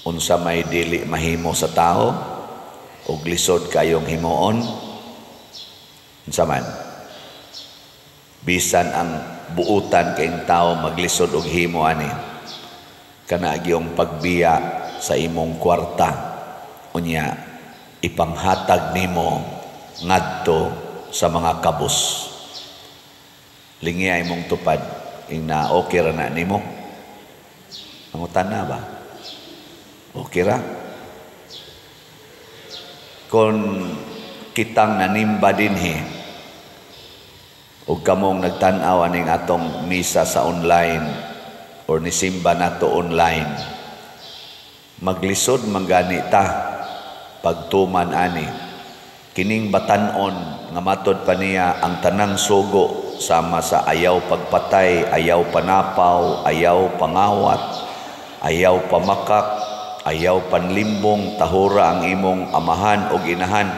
Unsa may dili mahimo sa tao ug lisod kayong himuon? Unsa man? Bisan ang buutan kayong tao, maglisod og himo ani. Kana gyung pagbiya sa imong kwarta, unya ipanghatag nimo ngadto sa mga kabus. Lingiya imong tupad ing na okay ra na nimo. Pangutan na ba? Okay ra? Kung kitang nanimba dinhi ug kamong nagtan-aw aning atong misa sa online or nisimba nato online, maglisod man gani ta pagtuman ani kining batan-on nga matod pa niya ang tanang sugo, sama sa ayaw pagpatay, ayaw panapaw, ayaw pangawat, ayaw pamakak, ayaw panlimbong, tahura ang imong amahan o inahan.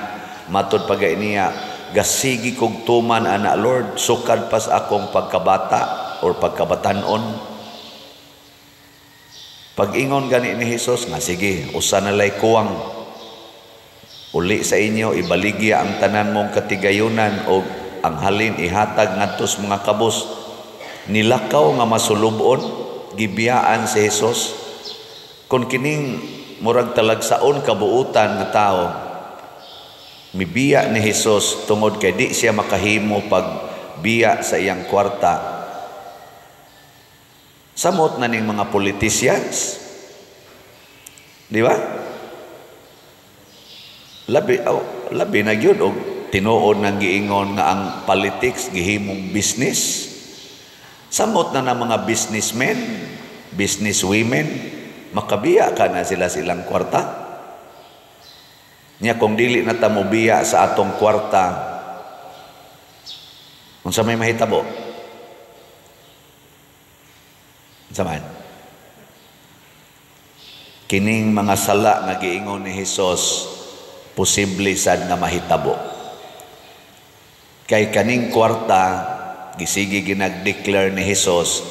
Matod pa niya, "Gasigi kog tuman ana, Lord, sukad pas akong pagkabata or pagkabatanon." Pag-ingon gani ni Hesus nga, "Sige, usa na lay kuwang. Uli sa inyo, ibaligya ang tanan mong katigayunan o ang halin ihatag ngadto sa mga kabus." Nilakaw nga masulubon, gibiyaan si Hesus. Kung kining murag talagsaon kabuutan nga tao, mibiya ni Hesus tungod kay di siya makahimo pag biya sa iyang kwarta. Samot na ning mga politicians. Di ba? Labi, oh, labi na gyud og tinuod nang giingon nga ang politics gihimong business. Samot na ng mga businessmen, businesswomen, makabiya ka na sila silang kwarta. Nya kung dili na ta mobiya sa atong kwarta, unsa may mahitabo? Unsa man? Kining mga sala nga giingon ni Hesus, posible sad nga mahitabo. Kay kaning kwarta, gisigi ginag-declare ni Hesus,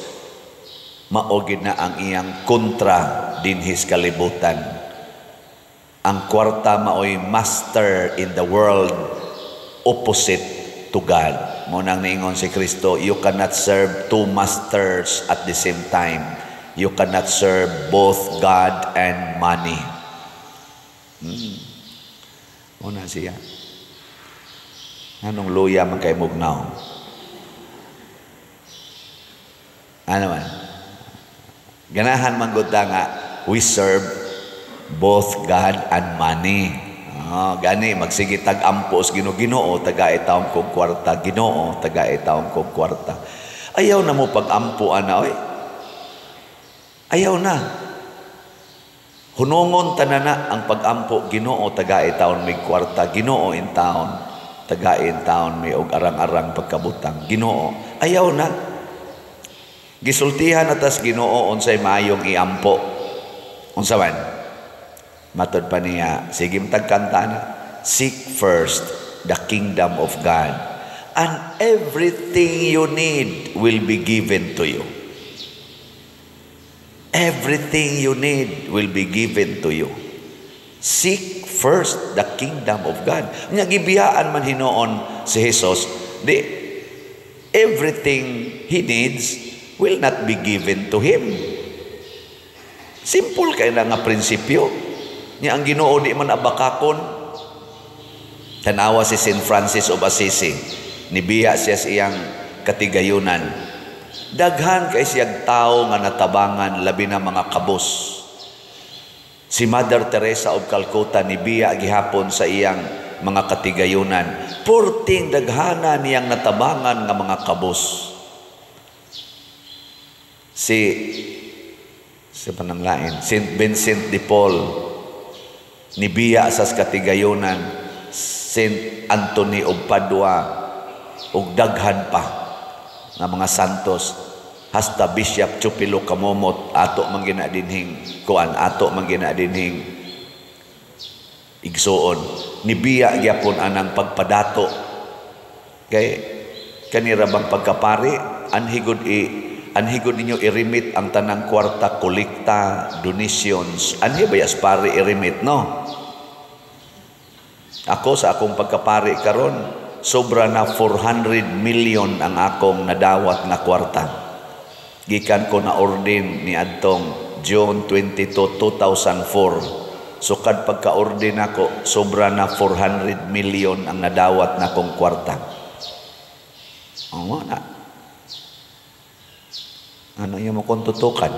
mao gid na ang iyang kontra dinhis kalibutan. Ang kwarta maoy master in the world, opposite to God. Mao nang niingon si Kristo, "You cannot serve two masters at the same time. You cannot serve both God and money." Mao na siya. Anong luya man kay mugnaw? Ano man? Ganahan man gud nga we serve both God and money. Oh, gani magsige tag ampos, "Ginoo, Ginoo, tagai taon kog kwarta, Ginoo, tagai taon kog kwarta." Ayaw na mo pag-ampo ana oy. Ayaw na. Hunongon tanana ang pag-ampo, "Ginoo, tagai taon may kwarta, Ginoo in taon, tagai in taon may og arang-arang pagkabutang, Ginoo." Ayaw na. Gisultihan na tas Ginoo unsay maayong iampo. Unsa man? Matod pa niya, sige tagkanta na, "Seek first the kingdom of God and everything you need will be given to you." Everything you need will be given to you. Seek first the kingdom of God. Nya gibiyaan man hinuon si Jesus, di everything he needs will not be given to him. Simple kay na nga prinsipyo. Nya ang Ginoo di man abakakon. Tanawa si St. Francis of Assisi. Nibiya siya sa iyang katigayunan. Daghan kay siyag tao nga natabangan, labi na mga kabos. Si Mother Teresa of Calcutta, nibiya gihapon sa iyang mga katigayunan. Purting daghana niyang natabangan nga mga kabos. Si sa pananglain, Saint Vincent de Paul, nibiya sa katigayunan. Saint Anthony of Padua ug daghan pa nga mga santos, hasta Bishop Chupilo Camomot, ato man gina dinhing kuan, ato man gina dinhing igsuon, nibiya gyapon anang pagpadato kay kanira bang pagkapari anhi gud i Anhi gud ninyo i-remit ang tanang kwarta, kolekta, donations. Anhi ba sa pari i-remit, no? Ako sa akong pagkapari karon, sobra na 400 million ang akong nadawat nga kwarta. Gikan ko na ordain ni adtong June 22, 2004. Sukad pagka-ordain ako, sobra na 400 million ang nadawat na kong kwarta. Oo na. Ano yung mo kong tutukan?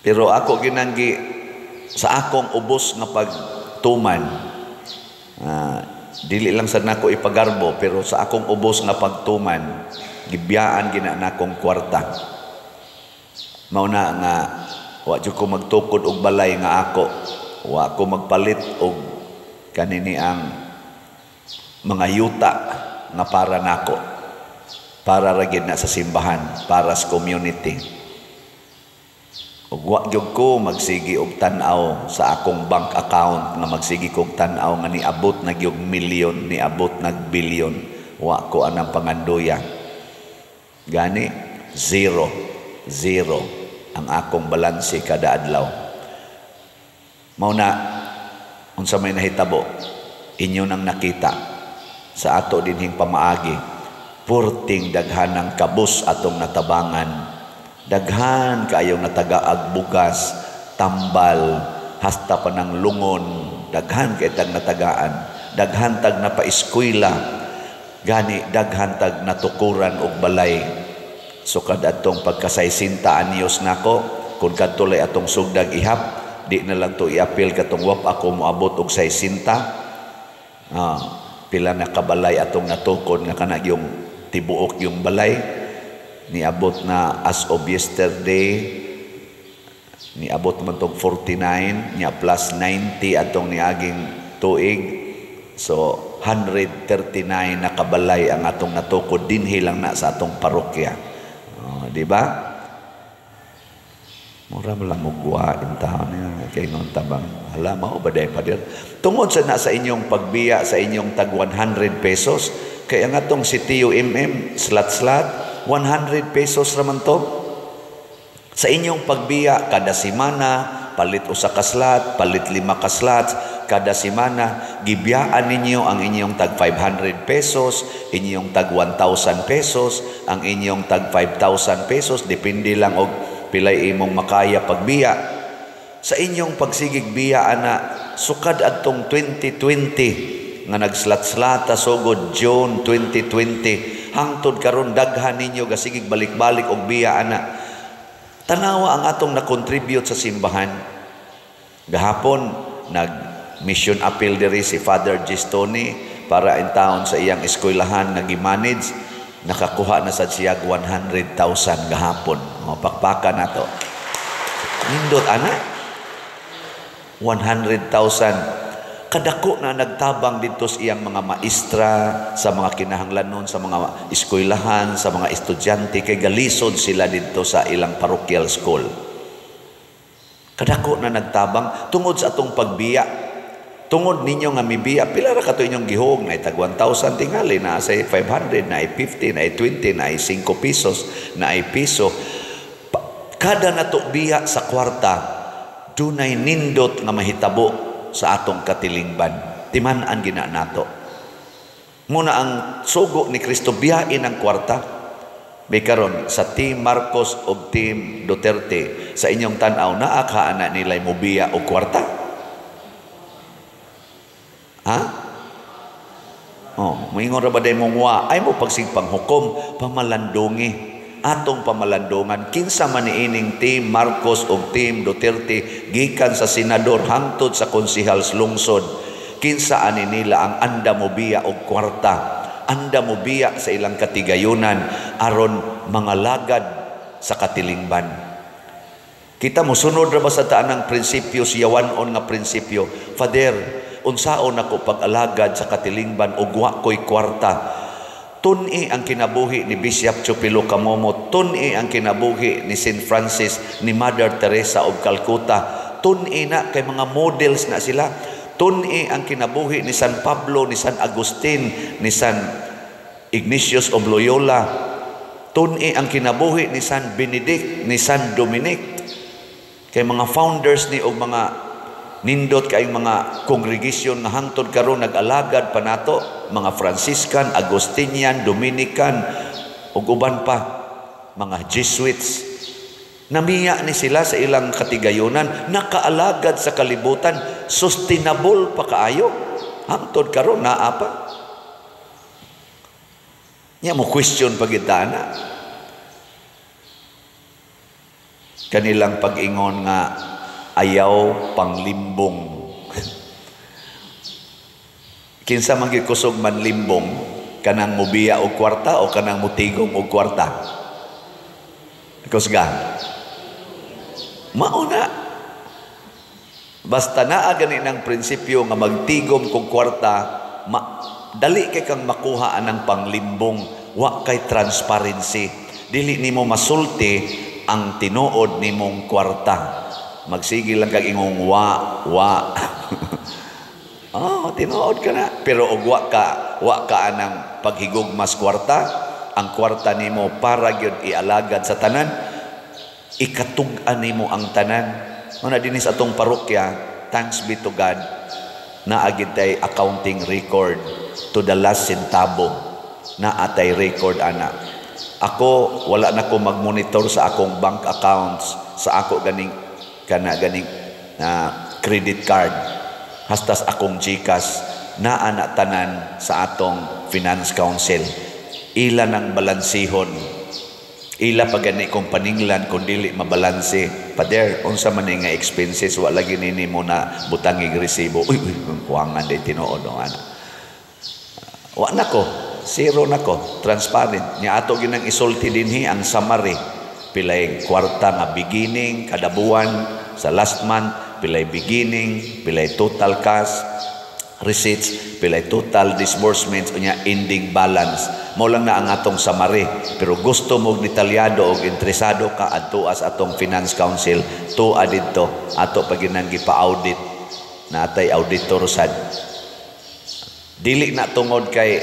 Pero ako ginanggi sa akong ubos nga pagtuman, dili lang sa nako ipagarbo, pero sa akong ubos nga pagtuman, gibiyaan gina nakong kwarta. Mao na nga wa jud ko magtukod og balay nga ako, wa ko magpalit og kanini ang mga yuta nga para nako, para ra gid na sa simbahan, para sa community. Ug wa gyud ko magsigi og tan-aw sa akong bank account nga magsigi kog tan-aw nga niabot na gyud milyon, niabot nag bilyon. Wa ko anang pangandoya. Gani zero, zero ang akong balanse kada adlaw. Mao na unsa may nahitabo, inyo nang nakita sa ato dinhing pamaagi, purting daghan ng kabus atong natabangan. Daghan kaayong natagaag bugas, tambal, hasta pa ng lungon, daghan kay tag natagaan, daghan tag napaeskwela, gani daghan tag natukuran og balay. Sukad atong pagkasaysinta anyos nako, kun kadtulay atong sugdag ihap, di na lang to iapil katong wap ako moabot og 60. Pila na kabalay atong natukod nga kana yung tibuok yung balay. Niabot na as of yesterday, niabot man tong 49, niya plus 90 atong niaging tuig. So 139 na kabalay ang atong natukod dinhi lang na sa atong parokya. Oh, di ba? Mura man lang mugwa in taon niya kay ngon tabang hala mao ba day pader. Tungod sa na sa inyong pagbiya sa inyong tag 100 pesos kay ang atong si TUMM slat-slat 100 pesos raman to. Sa inyong pagbiya kada semana, palit usa ka slot, palit 5 ka slots kada semana, gibiyaan ninyo ang inyong tag 500 pesos, inyong tag 1,000 pesos, ang inyong tag 5,000 pesos, depende lang og pilay imong makaya pagbiya. Sa inyong pagsigig biya ana, sukad adtong 2020 nga nagslat-slata sugod June 2020 hangtod karon daghan ninyo gasigig balik-balik og biya ana. Tanawa ang atong na-contribute sa simbahan. Gahapon nag mission appeal diri si Father Gistoni para in taon sa iyang eskwelahan nga gi-manage, nakakuha na sad siya 100,000 gahapon. O, pakpakan nato. Nindot ana. 100,000. Kadako na nagtabang dito sa iyang mga maestra, sa mga kinahanglanon, sa mga eskwelahan, sa mga estudyante, kay galisod sila dito sa ilang parochial school. Kadako na nagtabang tungod sa atong pagbiya. Tungod ninyo nga mibiya, pila ra kato inyong gihog, na tag 1,000 tingali, na say 500, na 50, na 20, na 5 pesos, na piso. Kada nato biya sa kwarta, dunay nindot nga mahitabo sa atong katilingban. Timan-an gina nato. Muna ang sugo ni Kristo, biyain ang kwarta. May karon sa Team Marcos o Team Duterte, sa inyong tan-aw, naa ka ana nila'y mobiya og kwarta? Ha? Oh, moingon ra ba day mong wa? Ay mo pagsigpang hukom, pamalandungi. Atong pamalandungan, kinsa man niining Team Marcos o Team Duterte, gikan sa senador hangtod sa konsehal sa lungsod, kinsa ani nila ang anda mo biya og kwarta, anda mo biya sa ilang katigayunan aron mga lagad sa katilingban. Kita mo sunod ra ba sa taan ang prinsipyo, siyawanon nga prinsipyo, Father, unsaon ako pag-alagad sa katilingban og wa ko'y kwarta? Tun-i ang kinabuhi ni Bishop Chupilo Camomo, tun-i ang kinabuhi ni Saint Francis, ni Mother Teresa of Calcutta, tun-i na kay mga models na sila. Tun-i ang kinabuhi ni San Pablo, ni San Agustin, ni San Ignatius of Loyola, tun-i ang kinabuhi ni San Benedict, ni San Dominic. Kay mga founders ni og mga nindot kayong mga congregation nga hangtod karon nag-alagad pa nato, mga Franciscan, Agustinian, Dominican ug uban pa, mga Jesuits. Namiya ni sila sa ilang katigayunan, nakaalagad sa kalibutan, sustainable pa kaayo. Hangtod karon naa pa. Nya mo question pa gid na. Kanilang pag-ingon nga ayaw panglimbong. Kinsa man gyud kusog manlimbong, kanang mubiya og kwarta o kanang mutigom og kwarta? Kusga. Mao na. Basta naa gani ng prinsipyo nga magtigom kog kwarta, dali kay kang makuha anang panglimbong, wa kay transparency. Dili nimo masulti ang tinuod nimong kwarta. Magsige lang kag ingong wa wa. Oh, tinuod ka na. Pero og wa ka anang paghigugmas kwarta, ang kwarta nimo para gyud ialagad sa tanan, ikatug-an nimo ang tanan. Muna dinhi sa atong parokya, thanks be to God, naa gid tay accounting record to the last centavo. Naa tay record ana. Ako wala na ko magmonitor sa akong bank accounts, sa ako ganing kana ganing na credit card, hasta sa akong GCash, naa na tanan sa atong Finance Council. Ila nang balansihon. Ila pa gani kung paninglan kung dili mabalanse. Pader, unsa man ni nga expenses, wa lagi nini mo na butangig resibo. Uy, uy, kuwangan day tinuod ang ana. Wa na ko, zero na ko, transparent. Nya ato ginang isulti dinhi ang summary. Pilay kwarta nga beginning kada buwan sa last month, pilay beginning, pilay total cash receipts, pilay total disbursements, unya ending balance. Mao lang na ang atong summary. Pero gusto mo og detalyado og interesado ka, adtoa sa atong Finance Council, tuwa didto ato pa ginang gipa-audit, natay auditor sad. Dili na tungod kay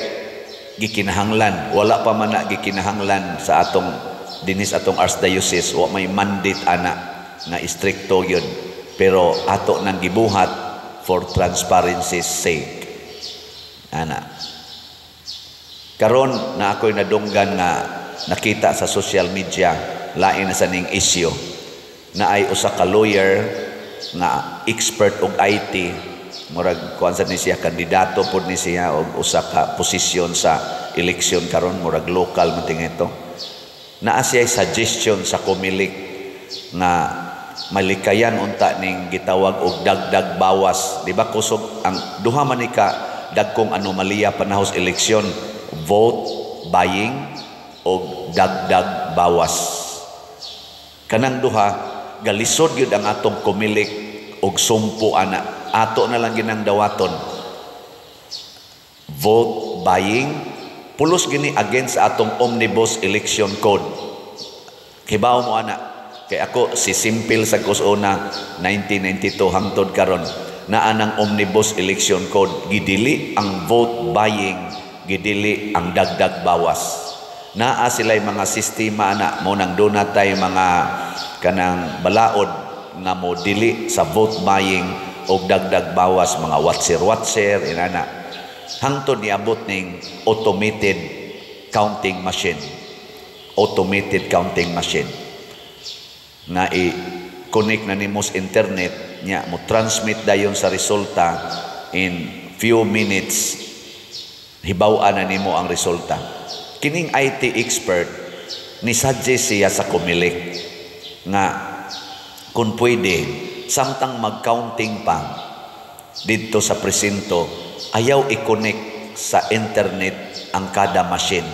gikinahanglan, wala pa man na gikinahanglan sa atong dinis atong archdiocese, wa may mandate ana nga istrikto yun, pero ato nang gibuhat for transparency's sake ana. Karon na ako'y nadunggan nga nakita sa social media, lain na sa ning issue, na ay usa ka lawyer nga expert og IT, murag kuan sa ni siya, kandidato pod ni siya og usa ka posisyon sa eleksyon karon, murag local man ito. Naa siya suggestion sa Comelec nga malikayan unta ning gitawag og dagdag bawas. Di ba kusog ang duha man ni ka dagkong anomalya panahos eleksyon, vote buying og dagdag bawas? Kanang duha galisod gyud ang atong Comelec og sumpo ana. Ato na lang ginang dawaton. Vote buying pulos gini against sa atong Omnibus Election Code. Kibaw mo ana. Kay ako si simple sa kusona 1992 hangtod karon, naa nang Omnibus Election Code, gidili ang vote buying, gidili ang dagdag bawas. Naa sila'y mga sistema ana mo nang doon natay mga kanang balaod nga mo dili sa vote buying og dagdag bawas, mga watser-watser inana, hangtod niabot ning automated counting machine. Automated counting machine nga i-connect na nimo sa internet nya mo transmit dayon sa resulta, in few minutes hibaw-an na nimo ang resulta. Kining IT expert ni suggest siya sa Comelec nga kung pwede, samtang mag-counting pa didto sa presinto, ayaw i-connect sa internet ang kada machine.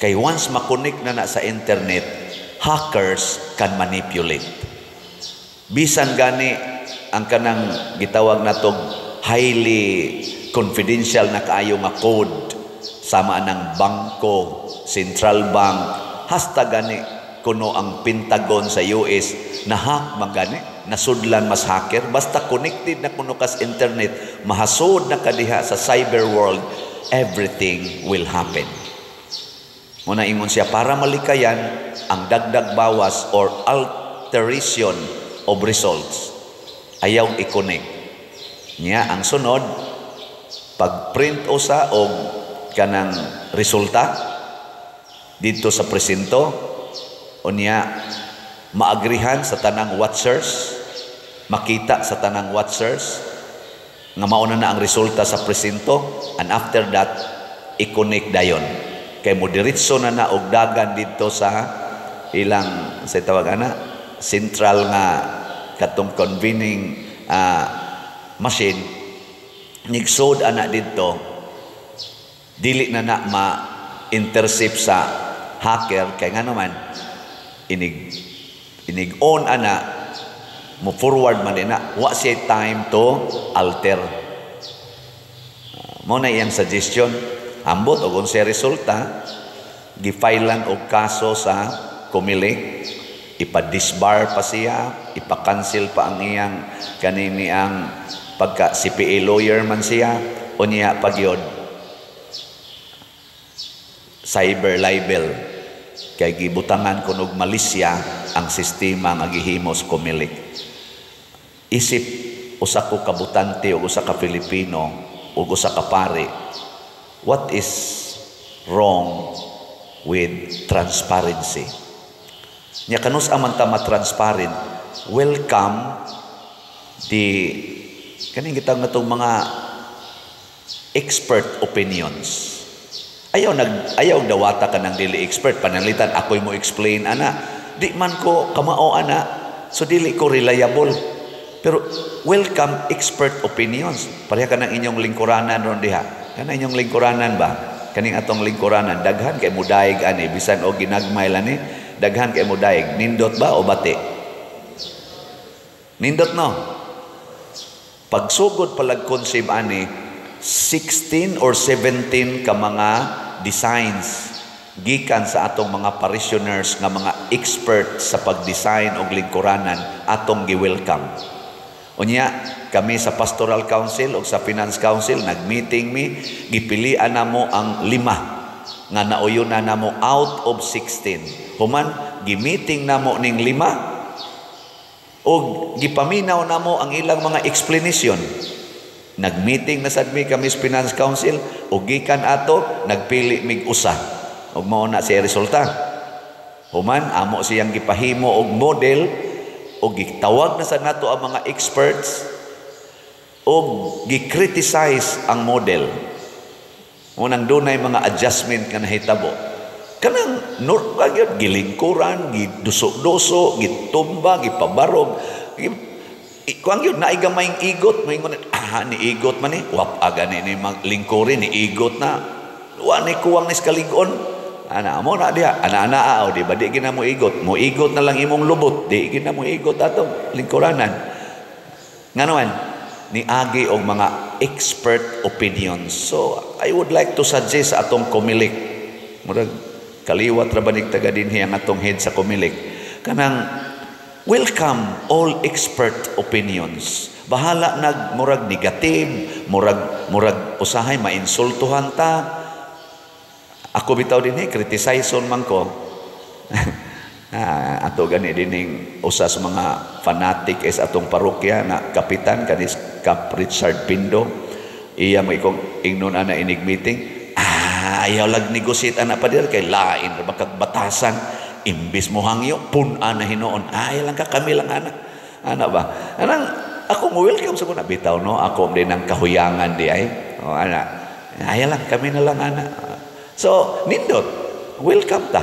Kay once ma-connect na na sa internet, hackers can manipulate. Bisan gani ang kanang gitawag natog highly confidential na kaayo nga code sama ng bangko, central bank, hasta gani kuno ang Pentagon sa US na hack man gani, nasudlan mas hacker, basta connected na kuno kas internet, mahasod na kadiha sa cyber world, everything will happen. Muna ingon siya, para malikayan ang dagdag bawas or alteration of results, ayaw i-connect. Niya ang sunod, pag-print usa og kanang resulta dito sa presinto, unya maagrihan sa tanang watchers, makita sa tanang watchers nga mauna na ang resulta sa presinto, and after that i-connect dayon kay mo diretso na na og dagan didto sa ilang sa tawag ana central nga katong convening machine. Nigsod ana didto, dili na na ma-intercept sa hacker kay nga naman inig inig on ana, mo forward man din na, wa siya time to alter. Mo na iyang suggestion. Ambot og unsay resulta, gifilean og kaso sa Comelec, ipa-disbar pa siya, ipa-cancel pa ang iyang kanini ang pagka CPA lawyer man siya, unya pagyod cyber libel kay gibutangan kunog malisya ang sistema nga gihimo sa Comelec. Isip usa ko ka botante o usa ka Filipino o usa ka pare, what is wrong with transparency? Nya kanus man ta ma-transparent, welcome the kaning gitawag natong mga expert opinions. Ayaw dawata ka ng dili expert, pananglitan ako'y mo explain ana. Di man ko kamao ana, so dili ko reliable. Pero welcome expert opinions. Pareha ka ng inyong lingkuranan ron diha. Kana inyong lingkuranan ba? Kaning atong lingkuranan, daghan kay mudaig ani, bisan og ginagmay ani, daghan kay mudaig. Nindot ba o bati? Nindot, no? Pagsugod palag conceive ani, 16 or 17 ka mga designs gikan sa atong mga parishioners nga mga expert sa pag-design og lingkuranan atong gi-welcome. Unya, kami sa Pastoral Council o sa Finance Council, nag-meeting mi, gipilian namo ang lima nga nauyon na namo out of 16. Human, gi-meeting namo ning lima og gipaminaw namo ang ilang mga explanation. Nag-meeting na sad mi kami sa Finance Council ug gikan ato nagpili mig usa. Ug mao na siya resulta. Human, amo siyang gipahimo og model ug gitawag na sa nato ang mga experts ug gi-criticize ang model. Unang dunay mga adjustment nga nahitabo. Kanang nor kagyod gilingkuran, giduso-duso, gitumba, gipabarog. Kuang yun, naay gamayng igot, maingon, ni igot man ni, wap aga ni maglingkurin, ni igot na, wa ni kuwang ni kalig-on. Ana mo na diha, ana-ana o di ba di gina mo igot, mo igot na lang imong lubot, di gina mo igot atong lingkuranan. Ngano man, niagi og mga expert opinions. So, I would like to suggest sa atong Comelec, murag kaliwat ra banig taga dinhi ang atong head sa Comelec, kanang welcome all expert opinions. Bahala nag murag negative, murag usahay mainsultuhan ta. Ako bitaw dinhi criticize man ko. Ato gani dining usa sa mga fanatic is atong parokya na kapitan kanis Kap Richard Pindo. Iya mo ikong ingnon ana inig meeting. Ayaw lag negotiate ana pa dir kay lain ra ba kag batasan. Imbis mo hangyo pun-an na hinuon. Ay lang ka, kami lang ana. Ana ba? Anang ako mo welcome sa kuna bitaw no, ako din ang kahuyangan di ay. O ana. Ay lang kami na lang ana. So nindot, welcome ta.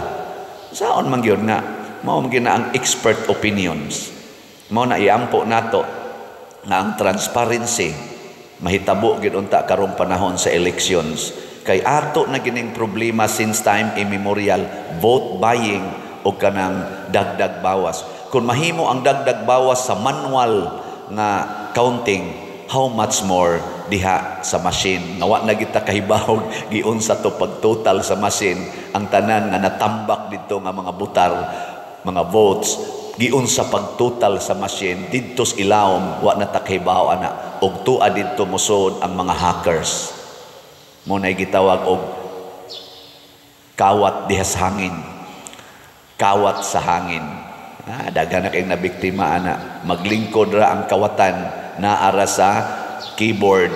Saon man gyud nga mao man gyud na ang expert opinions. Mao na iampo nato nga ang transparency mahitabo gyud unta karong panahon sa elections kay ato na gining problema since time immemorial, vote buying o kanang dagdag bawas. Kung mahimo ang dagdag bawas sa manual nga counting, how much more diha sa machine nga wa na kita kahibawog giunsa to pagtotal sa machine ang tanan nga natambak didto nga mga butar, mga votes, giunsa pagtotal sa machine didto sa ilawom, wa na ta kahibaw ana og tua didto mosod ang mga hackers. Mo na gitawag og Kawat diha sa hangin. Kawat sa hangin. Ah, daghan na kayong nabiktima ana. Maglingkod ra ang kawatan, naara sa keyboard,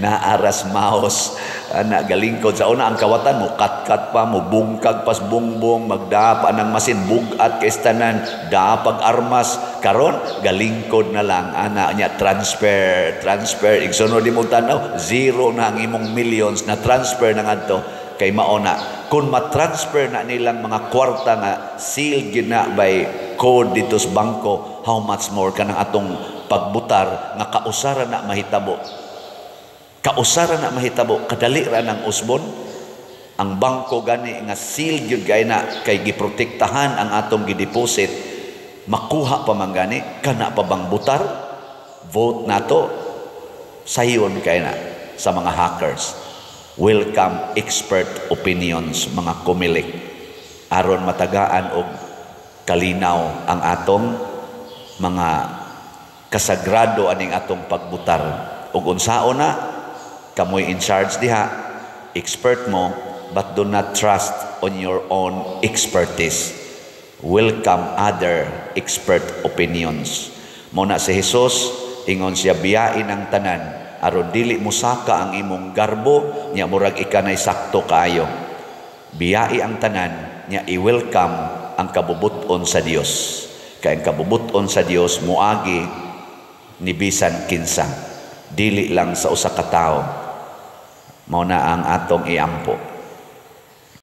naara sa mouse, ana galingkod. Sa una ang kawatan mo kat-kat pa, mo bungkag pas bungbong, magdapa ng masin, bugat kay tanan, dapag armas. Karon galingkod na lang ana nya, transfer, transfer. Igsunod di mo tanaw, zero na ang imong millions na transfer na ngadto. Kay mao na kung ma-transfer na nilang mga kwarta nga sealed gyud na by code dito sa bangko, how much more kanang atong pagbutar nga kausara na mahitabo, kausara na mahitabo, kadali ra nang usbon. Ang bangko gani nga sealed gyud kay na kay giprotektahan ang atong gideposit, makuha pa man gani, kana pa bang butar, vote nato, sayon kay na sa mga hackers. Welcome expert opinions, mga Comelec, aron matagaan og kalinaw ang atong mga kasagrado aning atong pagbutar. Ug unsaon na kamoy in charge diha, expert mo, but do not trust on your own expertise. Welcome other expert opinions. Mo na si Jesus, ingon siya, biyain ang tanan aron dili musaka ang imong garbo nya murag ikanay sakto kaayo. Biyai ang tanan nya i-welcome ang kabubut-on sa Dios, kay ang kabubut-on sa Dios muagi ni bisan kinsa, dili lang sa usa ka tawo. Mao na ang atong iampo.